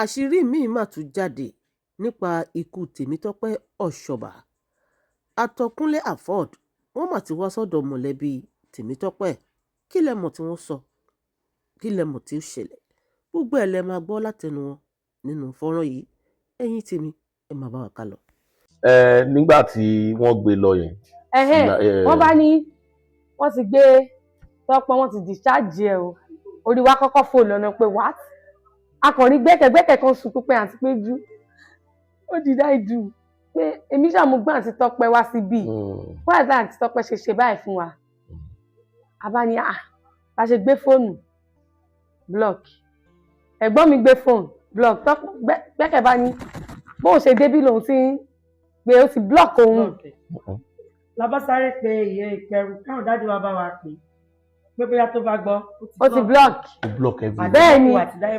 Àṣírí mi-ín mà tún jáde nípa ikú Tèmítọ́pẹ́ Ọ̀ṣọ́bà. Àtọkùnlé Afod, wọ́n mà ti wá sọ́dọ̀ mọ̀lẹ́bí Tèmítọ́pẹ́. Kí lẹ mọ̀ tí wọ́n sọ? Kí lẹ mọ̀ tí ó ṣẹlẹ̀? Gbogbo ẹ̀ lẹ máa gbọ́ látẹnu wọn nínú fọ́nrán yìí. Ẹ̀yin tèmi, ẹ máa bá wa ká lọ. Ẹ nígbà tí wọ́n gbé lọ yẹn. Ẹhẹ́n, wọ́n bá ní wọ́n ti gbé Tọ́pẹ́, wọ́n ti discharge ẹ̀ o. Orí wa kọ́kọ́ fò lọ́nà pé, "What?" Akọ̀rin gbẹ́kẹ̀gbẹ́kẹ̀ kan sùn pípẹ́. Àti Péjú, "What did I do?" Pé èmi ṣàmúgbọ́n àti Tọ́pẹ́ wá síbí. Why is that àti Tọ́pẹ́ ṣe ṣe báyìí fún wa? A bá ní à bá ṣe gbé fóònù, block. Ẹ̀gbọ́n mi gbé fóònù, block. Tọ́pẹ́ gbẹ́kẹ̀ bá ní bóun ṣe débí lòun ti ń gbé, ó ti block òun. La bá sáré pé ìyẹn ìpẹrù káwọn dájú wa bá wa pè pé bóyá tó bá gbọ́. Ó ti block. Ó block everywhere. Bẹ́ẹ̀ ni,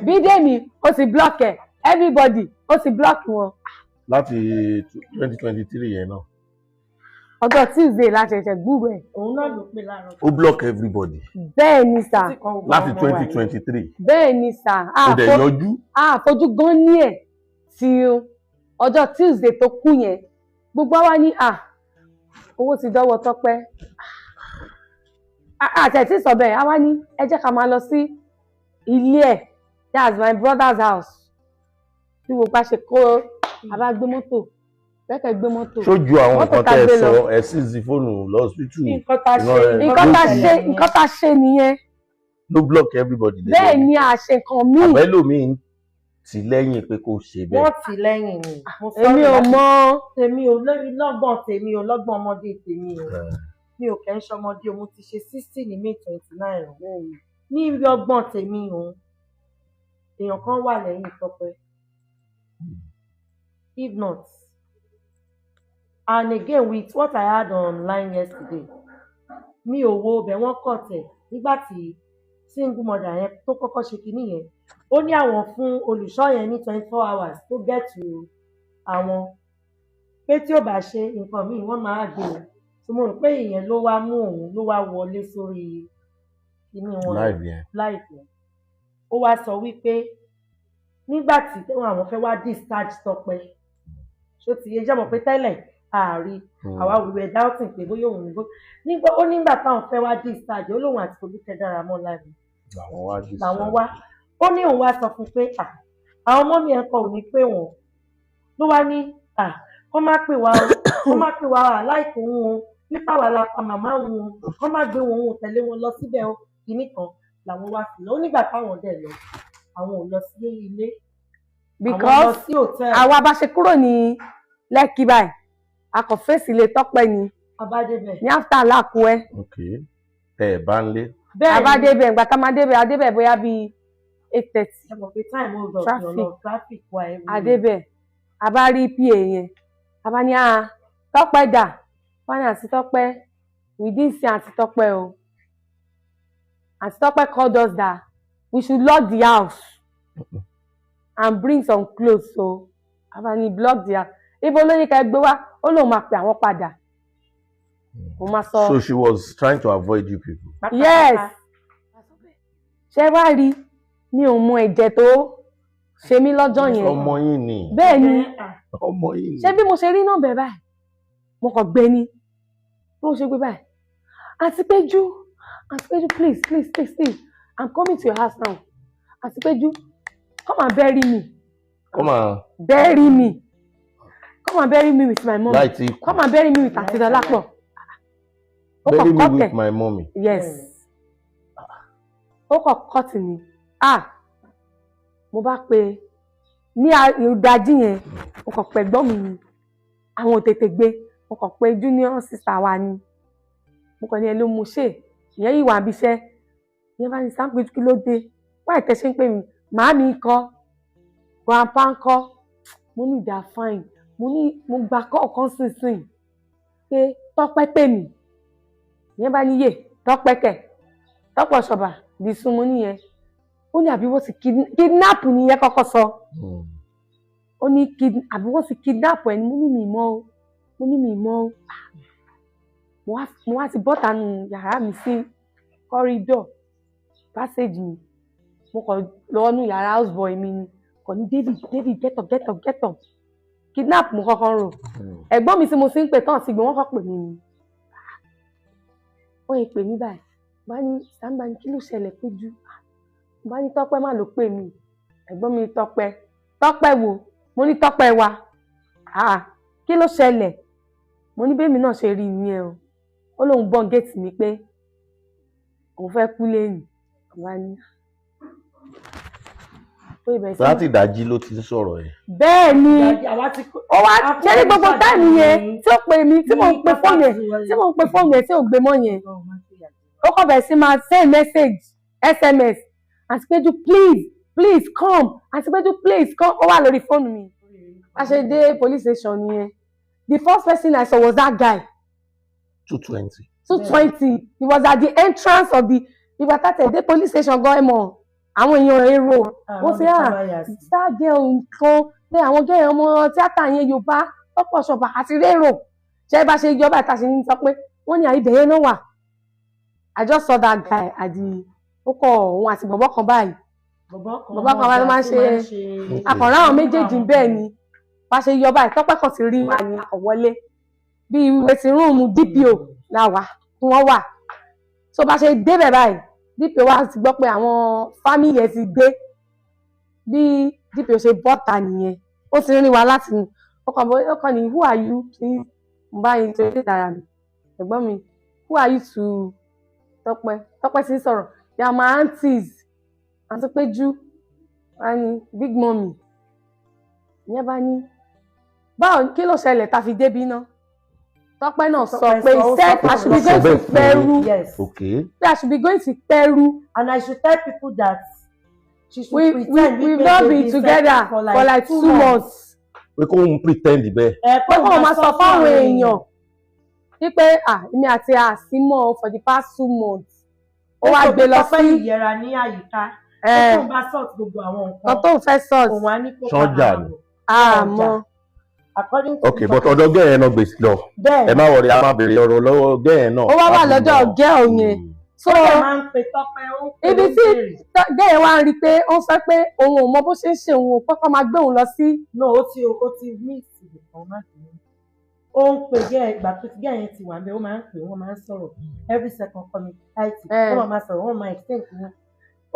Bídèmí, ó ti block ẹ̀. Everybody, ó ti block wọn. Láti 2023 yẹn náà. Ọjọ́ Tuesday la ṣẹ̀ṣẹ̀ gbúrò ẹ̀. Òun náà ló pè láàárọ̀. Ó block everybody. Bẹ́ẹ̀ ni sà. Láti 2023. Bẹ́ẹ̀ ni sà. Ó dẹ̀ yọjú. A fojú gan ní ẹ̀ tí ọjọ́ Tuesday tó kú yẹn. Gbogbo wa ní à owó ti dọ́wọ́ Tọ́pẹ́ àtẹ̀tí sọ bẹ́ẹ̀. A wá ní ẹ jẹ́ ká máa lọ sí ilé ẹ̀, that's my brother's house. Bí gbogbo bá ṣe kó a bá gbé mọ́tò, bẹ́ẹ̀kẹ́ gbé mọ́tò. Sójú àwọn Mọ́tò nǹkan tá tẹ́ ẹ gbé sọ lọ. Ẹ sì sí fóònù lọ́sítù. Nǹkan tá a ṣe. Nǹkan tá a ṣe, nǹkan tá a ṣe nìyẹn. Ló block everybody. Bẹ́ẹ̀ ni, a ṣe nǹkan míì. Àbẹ́lòmíì tì lẹ́yìn pé kó ṣe bẹ́ẹ̀. Wọ́n tì lẹ́yìn ni. Mo Èmi sorry ò mọ. Tèmi ò lórí lọ́gbọ̀n, tèmi ò lọ́gbọ̀n ọmọdé tèmi o. Mi ò kẹ́ ń ṣọmọdé o. Mo ti ṣe 60 ní May 29 o. Ní ibi ọgbọ́n tèmi o, èèyàn kan wà lẹ́yìn Tọ́pẹ́. If not, and again, with what I had online yesterday, mi ò wo ibẹ̀. Wọ́n kọ̀ tẹ̀ nígbà tí single mother yẹn tó kọ́kọ́ ṣe kinní yẹn, ó ní àwọn fún olùṣọ́ yẹn ní 24 hours tó get to àwọn, pé tí ò bá ṣe nǹkan míì, wọ́n máa gbé o. So mo rò pé ìyẹn ló wá mú òun ló wá wọlé sórí kinní wọn. Live yẹn. Live yẹn, ó wá sọ wípé nígbà tí àwọn fẹ́ wá discharge Tọ́pẹ́, ṣó ti yé jẹ́ mọ̀ pé tẹ́lẹ̀ ààrí àwa, we were doubting pé bóyá òun ní bó nígbà ó nígbà táwọn fẹ́ wá discharge, ó lóun àti Folúkẹ́ Dáramọ́lá ni làwọn wá discharge. Làwọn wá. Ó ní òun wá sọ fún un pé à àwọn ọmọ mi ẹ̀ kọ ò ní pé wọ́n ló wá ní à kó má pè wá o, kó má pè wá láìpẹ́ òun o, nípa wà la pa màmá òun o, kó má gbé òun ò tẹ̀lé wọn lọ síbẹ̀ o. Kinní kan làwọn wá sí lọ. Ó nígbà táwọn dẹ̀ lọ, àwọn ò lọ sí ilé, àwọn lọ Because sí hòtẹ́ẹ̀lì. àwa bá ṣe kúrò ní Lẹ́kì báyìí, a kò fèsì ilé Tọ́pẹ́ ni. Abádébẹ̀. Ní after Alákùẹ́. Ok, tẹ ẹ bá ń lé. Bẹ́ẹ̀ A bá ni. débẹ̀, ìgbà tá a máa débẹ̀, a débẹ̀ bóyá bíi 8:30. Ẹ mọ̀ pé time hold up. Traffic. Ọ̀nà traffic wà everywhere. A débẹ̀, a bá rí pa yẹn, a bá ní à Tọ́pẹ́ dà? Wọ́n ní àǹtí Tọ́pẹ́, we didn't see àǹtí Tọ́pẹ́ o. Àǹtí Tọ́pẹ́ called us that we should lock the house and bring some clothes. So a bá ní block the house, ibo ló ní ká gbé wá? Ó lóun máa pè àwọn padà, òun máa sọ. So she was trying to avoid you people. Pátápátá. Yes. Ṣé wá rí, mi ò mọ ẹ̀jẹ̀ tó ṣe mí lọ́jọ́ yẹn. Ọmọ yín ni. Bẹ́ẹ̀ ni. Ọmọ yín ni. Ṣé bí mo ṣe rí náà bẹ̀ báyìí, mo kàn gbé ni. Bí mo ṣe gbé báyìí, "Àǹtí Péjú, Àǹtí Péjú, please, please, please, please, I'm coming to your house now. Àǹtí Péjú, come and bury me." Come on. "Bury me, come and bury me with my mom." Láì tí kú. "Come and bury me with Àǹtí Dọlápọ̀." Ó Bury kàn me cut with ẹ̀. my mommy. Yes, ó kàn cut ni. Ah, mo bá pe ní ìdajì yẹn, mo kàn pẹ̀ gbọ́n mi ni, àwọn ò tètè gbé. Mo kàn pé junior sister wa ni. Mo kàn ní ẹ ló mú ṣe ìyẹn yìí wà bí iṣẹ́ ìyẹn bá ní sáńpé, kí ló dé wáyé tẹ ṣe ń pè mí? Màámi ńkọ́? Grandpa ńkọ́? Mo ní ìdá fine. Mo ní mo gba kọ̀ọ̀kan sínsìn pé Tọ́pẹ́ pè mí. Ìyẹn bá ní yè Tọ́pẹ́ kẹ̀, Tọ́pẹ́ Ọ̀ṣọ́bà di sun. Mo níyẹn, ó ní àbí wọ́n ti kidnap nìyẹn kọ́kọ́ sọ. Ó ní àbí wọ́n ti kidnap ẹ̀ ni. Mo ní mi mọ́ o, mo ní mi mọ́ o. Ah, mo wá ti bọ́ta nu yàrá mi sí corridor passage mi. Mo kàn lọ nu yàrá houseboy mi ni. Kàn ní, "David, David, get up, get up, get up." Kidnap mo kọ́kọ́ rò. Ẹ̀gbọ́n mi tí mo ti ń pè tán àti ìgbé wọn kọ́ pè mí ni. Wọ́n yìí pè mí báyìí, bá ní sáńbà ní, "Kí ló ṣẹlẹ̀?" Péjú bá ní, "Tọ́pẹ́ má ló pè mí." Ẹ̀gbọ́n mi ní, "Tọ́pẹ́? Tọ́pẹ́ wo?" Mo ní, "Tọ́pẹ́ wa." "Ah, kí ló ṣẹlẹ̀?" Mo ní bẹ́ẹ̀ mi náà ṣe rí ìyẹn o. Ó lóun bọ́n géètì mi pé òun fẹ́ kú lẹ́yìn. Bá ní ó ìbẹ̀rẹ̀ sí. Láti ìdájí ló ti ń sọ̀rọ̀ yẹn. Bẹ́ẹ̀ ni. Àwa ti kó. Ó wá ṣe ní gbogbo time yẹn tí ó pè mí, tí mò ń pe fóònù ẹ̀, tí mò ń pe fóònù ẹ̀ tí ò gbé mọ́ yẹn, ó kàn bẹ̀rẹ̀ sí máa send message, SMS, "Àǹtí Péjú, please, please come. Àǹtí Péjú, please come." Ó wà lórí fóònù mi. A ṣe dé police station nìyẹn. The first person I saw was that guy. 2:20. 2:20. He was at the entrance of the, ìgbà tá a tẹ̀ dé police station gan, ẹ mọ̀ àwọn èèyàn, èrò, wọ́n ti hàn that girl nǹkan pé àwọn gẹ́ ọmọ tíátà yẹn, Yorùbá Tọ́pẹ́ Ọ̀ṣọ́bà àti rérò ṣé bá ṣe yọ báyìí tá a ṣe ní sọ pé wọ́n ní àìbẹ̀ yẹn náà wà. I just saw that guy at the, ó kọ òun àti bọ̀bọ̀ kan báyìí. Bọ̀bọ̀ kan báyìí ló máa ń ṣe akọ̀rọ̀ àwọn méjèèjì. Bẹ́ẹ̀ ni bá ṣe yọ báyìí, Tọ́pẹ́ kan ti rí wa ní àkọ̀wọlé bí waiting room DPO la wà tí wọ́n wà. So bá ṣe débẹ̀ báyìí, DPO wa ti gbọ́ pé àwọn family ẹ̀ ti dé. Bí DPO ṣe bọ́ta nìyẹn, ó ti rí wa láti ó kàn ní, "Who are you?" Please, mo bá yín torí dára mi. Ẹ̀gbọ́n mi, "Who are you to Tọ́pẹ́?" Tọ́pẹ́ ti ń sọ̀rọ̀, "They are my aunties, Àǹtí Péjú." Wá ní, "Big mummy." Ìyẹn bá ní, "Báwo, kí ló ṣẹlẹ̀ tá a fi débi náà?" Tọ́pẹ́ náà sọ pé he said I should be going to Peru. Yes. Pé I should be going to Peru. And I should tell people that she should We pretend we've wípé not they've been been together separate for like 2 months. Pé kó ń pretend bẹ́ẹ̀. Ẹ pé kóun máa sọ fáwọn èèyàn wípé, ah, èmi àti àsímọ́ for the past 2 months. Ó wá gbé lọ Tọ́pẹ́ sí ìyẹra ní àyíká. ẹ Tó bá sort gbogbo àwọn kan nǹkan. tó ń fẹ́ sort. Òun á ní kó Ṣọ́jà máa ni. bọ̀. Àmọ́ According to Ok, but ọ̀dọ̀ girl yẹn náà gbèsè lọ. Bẹ́ẹ̀. Ẹ má worry, a máa béèrè ọ̀rọ̀ lọ́wọ́ girl yẹn náà. Ó wá wà láti lọ́dọ̀ girl yẹn. So Ó dẹ̀ máa ń pe Tọ́pẹ́, ó ń pè ibi ó ń tí béèrè. Girl yẹn wá ń rí i pé ó ń sọ pé òun ò mọ bó ṣe ń ṣe òun ò kọ́kọ́ máa gbé òun lọ sí. No, ó ti mix ibìkan, má bínú. Ó ń pè girl ìgbà tó ti girl yẹn ti wà ń bẹ, ó máa ń pè, wọ́n máa ń sọ̀rọ̀ every second community. Wọ́n máa sọ̀rọ̀, wọ́n máa extend fún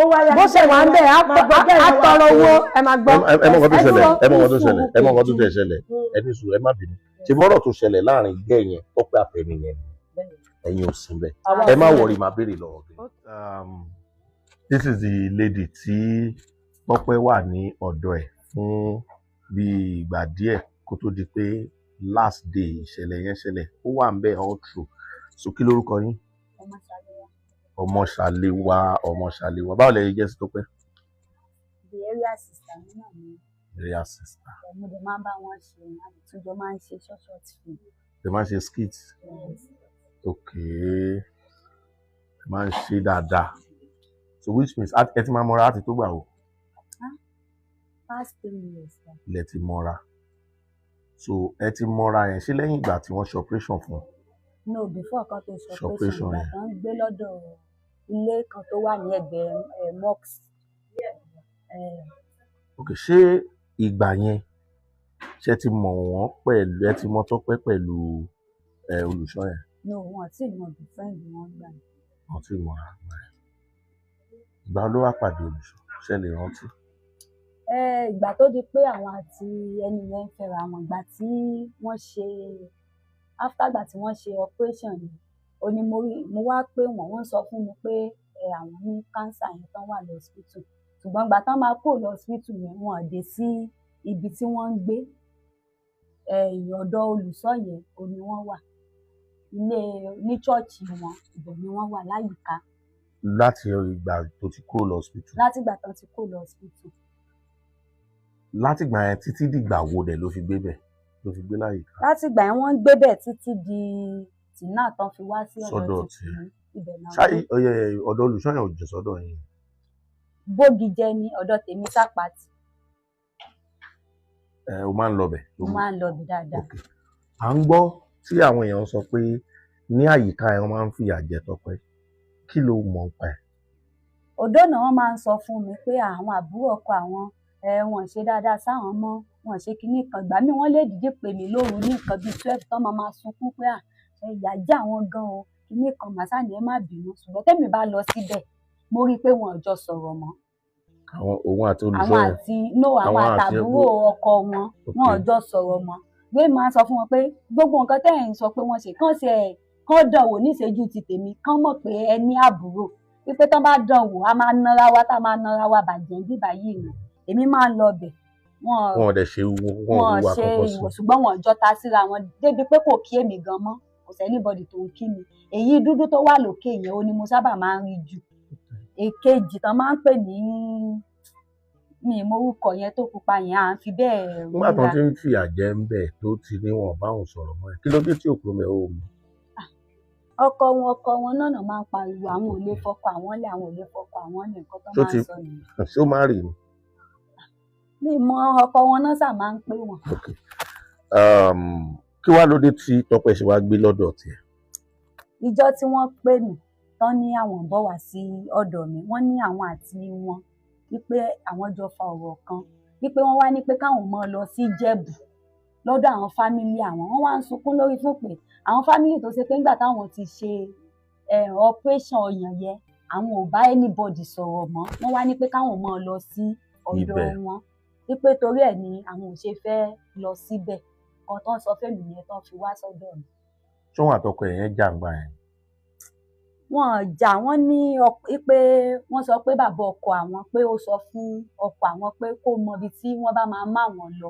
ó wá yá. Bó ṣe wà ń bẹ̀, á Máa gbọ́ girl á yẹn wá tọrọ pé- owó. Ẹ máa gbọ́. Ẹ mọ nǹkan tó Ẹ ṣẹlẹ̀, dúró. ẹ mọ nǹkan tó ṣẹlẹ̀, ẹ mọ nǹkan tó tẹ̀ ṣẹlẹ̀. Ẹ ní sùúrù, ẹ má bínú. Ṣe bọ́rọ̀ tó ṣẹlẹ̀ láàrin girl yẹn, Tọ́pẹ́ àtẹni yẹn, ẹ̀yin ò sí bẹ́ẹ̀. Ẹ má worry, máa béèrè lọ́wọ́ girl. This is the lady tí Tọ́pẹ́ wà ní ọ̀dọ̀ ẹ̀ fún bí ìgbà díẹ̀ kó tó di pé last day ìṣẹ̀lẹ̀ yẹn ṣẹlẹ̀. Ó wà ń bẹ̀ all through. So kí lórúkọ yín? Ọmọṣàléwá. Ọmọṣàléwá, báwo lẹ yẹ jẹ́ sí Tọ́pẹ́? The area sister mi náà ni. Area sister. Mo dẹ̀ máa ń bá wọn ṣe, àtúnjọ máa ń ṣe short short film. Ẹ máa ń ṣe skit? Yes. Ok, ẹ máa ń ṣe dáadáa. So which means ẹ ti máa mọra láti tó gbà wò? Past 3 years now. Lẹ ti mọra. So ẹ ti mọra yẹn, ṣé lẹ́yìn ìgbà tí wọ́n ṣe operation fún un? No, before kan tó ṣe Ṣe operation operation, ìgbà yẹn. tó ń gbé lọ́dọ̀ ilé kan tó wà ní ẹ̀gbẹ́ mosque. Ok, ṣé ìgbà yẹn, ṣé ti mọ̀ wọ́n pẹ̀lú, ẹ ti mọ̀ Tọ́pẹ́ pẹ̀lú olùṣọ́ yẹn? No, wọn tí mọ bí friend wọn gbà ní. Wọ́n ti mọ̀ra gbà yẹn. Ìgbà wo ló wá pàdé olùṣọ́, ṣé lè rántí? Ìgbà tó di pé àwọn àti ẹni yẹn ń fẹ́ra wọn, ìgbà tí wọ́n ṣe, after ìgbà tí wọ́n ṣe operation yẹn, ó ní mo rí, mo wá pé wọ́n, wọ́n sọ fún mi pé àwọn ní cancer yẹn tán wà lọ hospital. Ṣùgbọ́n ìgbà tán máa kúrò lọ hospital yẹn, wọn ò dé sí ibi tí wọ́n ń gbé, ọ̀dọ̀ olùṣọ́ yẹn ò ní wọ́n wà, ilé ní church wọn, ibẹ̀ ni wọ́n wà láyìíká. Láti ìgbà tó ti kúrò lọ hospital? Láti ìgbà tán ti kúrò lọ hospital. Láti ìgbà yẹn títí dìgbà wo dẹ̀ ló fi gbé bẹ̀, ló fi gbé láyìíká? Láti ìgbà yẹn, wọ́n ń gbé bẹ̀ títí di tìǹà tán fi wá sí ọ̀dọ̀ Sọ́dọ̀ ti tèmi, ibẹ̀ náà ṣáì gbé. Ọyẹ, ọ̀dọ̀ olùṣọ́ yẹn ò jìn sọ́dọ̀ yín? Bógi jẹ ní ọ̀dọ̀ tèmi sápàtì. Ẹ o máa ń lọ bẹ̀? Mo máa ń lọ bẹ̀ dáadáa. Ok, à ń gbọ́ tí àwọn èèyàn sọ pé ní àyíká ẹ, wọ́n máa ń fìyà jẹ Tọ́pẹ́. Kí ló mọ̀ nípa ẹ̀? Ọ̀dọ́ náà, wọ́n máa ń sọ fún mi pé àwọn àbúrò ọkọ àwọn Ẹ wọn ṣe dáadáa sáwọn mọ́, wọn ṣe kinní kan. Ìgbà míì wọ́n lè dìde pè mí lóru ní nǹkan bíi 12, tán máa máa sunkún pé à, ìyà jẹ àwọn gan o, kinní kan. Màsá ni ẹ má bínú, ṣùgbọ́n tẹ́mi bá lọ síbẹ̀, mo rí i pé wọn ò jọ sọ̀rọ̀ mọ́. Àwọn òun àti olùṣọ́ Àwọn yẹn? àti no, àwọn Àwọn àti àtàbúrò ọkọ wọn. Wọn ò jọ sọ̀rọ̀ mọ́. Gbé máa sọ fún wọn pé gbogbo nǹkan tẹ́ ẹ̀ ń sọ pé wọ́n ṣe kán ṣe ẹ̀ kán dán wò níṣẹ́jú ti tèmi, kán mọ̀ pé ẹ ní àbúrò, wípé tán bá dán wò, a máa nara wa, tá a máa nara wa bàjẹ́ bíbá yìí ni. Èmi máa ń lọ bẹ̀ wọn. Wọn ò dẹ̀ ṣe wọn ò Wọn hùwà ṣe kankan sí? Ìwò, ṣùgbọ́n wọn jọ ta síra wọn débi pé kò kí èmi gan mọ́. Kò sí anybody tó ń kí mi. Èyí dúdú tó wà lókè yẹn, ó ní mo sábà máa ń rí jù. Èkejì tán máa ń pè ní, mi ì mọ orúkọ yẹn, tó pupa yẹn, à ń fi bẹ́ẹ̀ Nígbà tó ríra. ti ń fìyà jẹ ń bẹ̀, tó ti ní wọn bá òun sọ̀rọ̀ mọ́ ẹ, kí ló dé tí òkú mẹ́ o mọ̀? Ọkọ wọn náà máa ń pariwo àwọn ò lè fọkọ àwọn lé, àwọn ò lè fọkọ àwọn lé. Nǹkan tó Ṣó máa ń sọ nìyẹn. Ṣó má rì ni? Mi mọ ọkọ wọn náà, sà máa ń pè wọn. Ok, kí wàá ló dé tí Tọ́pẹ́ ṣe wá gbé lọ́dọ̀ tiẹ̀? Ìjọ tí wọ́n pè mí tán ní àwọn ń bọ̀ wá sí ọ̀dọ̀ mi, wọ́n ní àwọn àti wọn wípé àwọn jọ fa ọ̀rọ̀ kan, wípé wọ́n wá ní pé káwọn máa lọ sí Jẹ̀bù lọ́dọ̀ àwọn family àwọn. Wọ́n wá ń sunkún lórí fún pé àwọn family tó ṣe pé nígbà táwọn ti ṣe operation ọyàn yẹn, àwọn ò bá anybody sọ̀rọ̀ mọ́. Wọ́n wá ní pé káwọn máa lọ sí ọ̀dọ̀ Ibẹ̀. wọn, wípé torí ẹ̀ ni àwọn ò ṣe fẹ́ lọ síbẹ̀. Kan tó ń sọ fẹ́mi yẹn tó ń fi wá sọ́dọ̀ mi. Ṣóun àtọkọ ẹ̀ yẹn jàǹgbá yẹn? Wọn jà. Wọ́n ní pé wọ́n sọ pé bàbá ọkọ àwọn, pé ó sọ fún ọkọ àwọn pé kó mọ ibi tí wọ́n bá máa má wọn lọ.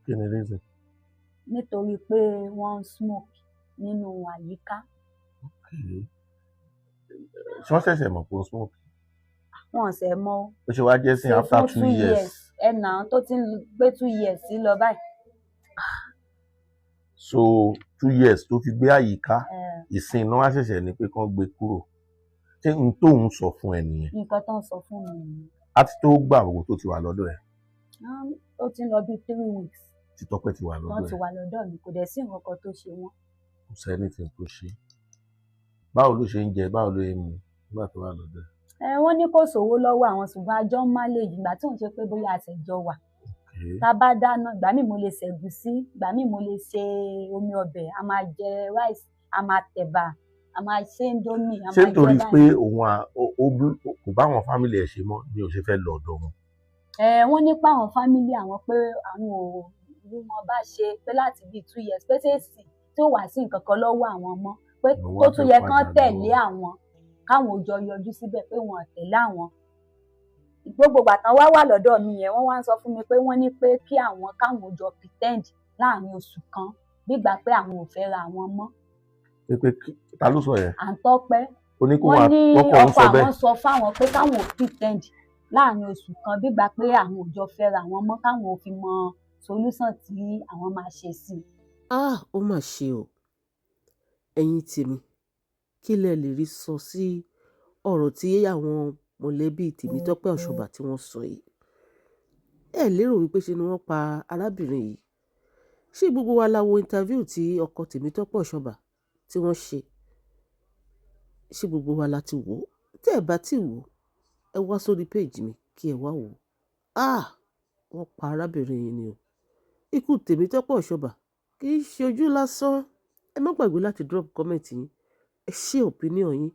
Kí ni reason? Nítorí pé wọ́n ń smoke nínú àyíká. Okay. Ṣé wọ́n ṣẹ̀ṣẹ̀ mọ̀ pé ó smoke? Wọn ṣẹ̀ mọ̀. Ó ṣe wá jẹ́ sí Ṣe after fún 2 years? Ẹnà tó ti ń gbé 2 years sí lọ báyìí. So 2 years tó fi gbé àyíká, ìsìn náà wá ṣẹ̀ṣẹ̀ ní pé kán gbé kúrò. Ṣé n tóun sọ fún ẹ nìyẹn? Nǹkan tó ń sọ fún mi nìyẹn. Á ti tó gbà owó tó ti wà lọ́dọ̀ ẹ̀? Ó ti ń lọ bíi 3 weeks. Tí Tọ́pẹ́ ti wà Wọ́n lọ́dọ̀ ti ẹ̀? wà lọ́dọ̀ mi. Kò dẹ̀ sí nǹkan kan tó ṣe wọ́n. Kò sẹ́ni tí tó ṣe. Báwo ló ṣe ń jẹ? Báwo ló ṣe ń mu nígbà tó wà lọ́dọ̀ ẹ̀? Ẹ wọ́n ní kò sówó lọ́wọ́ àwọn, ṣùgbọ́n àjọ ń manage ìgbà tí òun ṣe pé bóyá àṣẹjọ wà. Tá a bá dáná, ìgbà míì mo lè ṣẹ̀gúsí, ìgbà míì mo lè ṣe omi ọbẹ̀, a máa jẹ rice, a máa tẹ̀bà, a máa ṣe indomie, a Ṣé máa jẹ nítorí pé báyìí. òun kò bá àwọn family ẹ̀ ṣe mọ́ ni ò ṣe fẹ́ lọ ọ̀dọ̀ wọn? Ẹ wọ́n ní pé àwọn family àwọn, pé àwọn ò rí wọn bá ṣe, pé láti bíi 2 years, pé ṣèèṣì tí ó wà sí nǹkan kan lọ́wọ́ àwọn mọ́, pé Lòun tó wá tún fẹ́ yẹ kán padà tẹ̀lé lọ. àwọn, káwọn ò jọ yọjú síbẹ̀, pé wọn ò tẹ̀lé àwọn. Gbogbo ìgbà tán wá wà lọ́dọ̀ mi yẹn, wọ́n wá ń sọ fún mi pé wọ́n ní pé kí àwọn káwọn ò jọ pretend láàrin oṣù kan, bígbà pé àwọn ò fẹ́ ra àwọn mọ́. Pé ta ló sọ yẹn? À ń tọ́pẹ́. Ó ní kó Wọ́n wà ní ọkọ òun ọkọ sọ bẹ́ẹ̀? àwọn sọ fáwọn pé káwọn ò pretend láàrin oṣù kan, bígbà pé àwọn ò jọ fẹ́ra àwọn mọ́, káwọn ò fi mọ solution tí àwọn máa ṣe sí i. Ah, ó mà ṣe o. Ẹ̀yin tèmi, kí lẹ lè rí sọ sí ọ̀rọ̀ tí àwọn mọ̀lẹ́bí Tèmítọ́pẹ́ Ọ̀ṣọ́bà tí wọ́n sọ yìí? Ẹ lérò wípé ṣe ni wọ́n pa arábìnrin yìí. Ṣé gbogbo wa la wo interview tí ọkọ Tèmítọ́pẹ́ Ọ̀ṣọ́bà tí wọ́n ṣe? Ṣé gbogbo wa la ti wò ó? Tẹ́ ẹ bá ti wò ó, ẹ wá sórí page mi kí ẹ wá wò ó. Ah, wọ́n pa arábìnrin yìí ni o. Ikú Tèmítọ́pẹ́ Ọ̀ṣọ́bà kì í ṣe ojú lásán. Ẹ má gbàgbé láti drop comment yín, ẹ share opinion yín.